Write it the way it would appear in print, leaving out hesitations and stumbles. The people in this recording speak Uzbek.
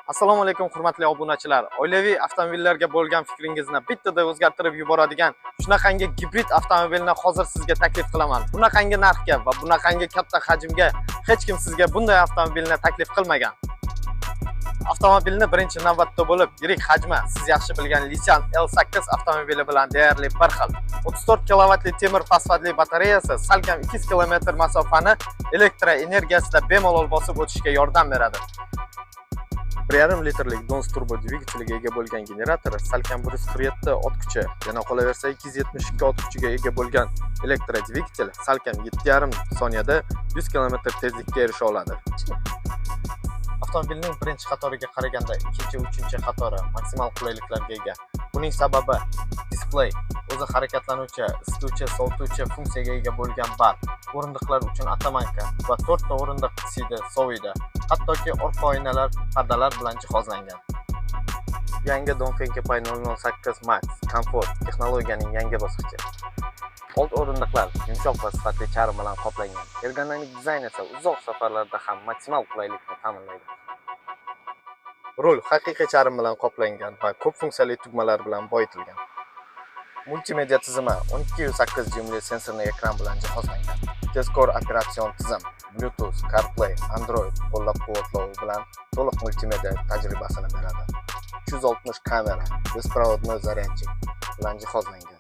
Assalomu alaykum, hurmatli obunachilar. Oilaviy avtomobillarga bo'lgan fikringizni bittada o'zgartirib yuboradigan shunaqangi gibrid avtomobilni hozir sizga taklif qilaman. Bunaqangi narxga va bunaqangi katta hajmga hech kim sizga bunday avtomobilni taklif qilmagan. Avtomobilni birinchi navbatda bo'lib yirik hajmi siz yaxshi bilgan Lixian L8 avtomobili bilan deyarli bir xil. 34 kilovatli temir fosfatli batareyasi salkam 200 km masofani elektroenergiyasida bemalol bosib o'tishga yordam beradi. 1,5 litrlik Dons turbo dvigateliga ega bo'lgan generator salkam 147 ot kuchi, yana qolaversa 272 ot kuchiga ega bo'lgan elektrodvigatel salkam 7,5 soniyada 100 km tezlikka erisha oladi. Avtomobilning birinchi qatoriga qaraganda ikkinchi, uchinchi qatori maksimal qulayliklarga ega. Buning sababi displey, o'zi harakatlanuvchi, isituvchi, sovutuvchi funksiyaga ega bo'lgan bar, o'rindiqlar uchun оттоманка va to'rtta o'rindiq isiydi, soviydi. Hattoki orqa oynalar pardalar bilan jihozlangan. Yangi Dongfeng Kepay 008 Max komfort texnologiyaning yangi bosqichi. Old o'rindiqlar yumshoq va sifatli charm bilan qoplangan. Ergonomik dizayn esa uzoq safarlarda ham maksimal qulaylikni ta'minlaydi. Rul haqiqiy charm bilan qoplangan va ko'p funksiyali tugmalar bilan boyitilgan. Multimedia tizimi 12,8 dyumli sensorli ekran bilan jihozlangan. Tezkor operatsion tizim, Bluetooth, CarPlay, Android qo'llab-quvvatlovi bilan to'liq multimedia tajribasini beradi. 360 kamera, беспроводной зарядчик bilan jihozlangan.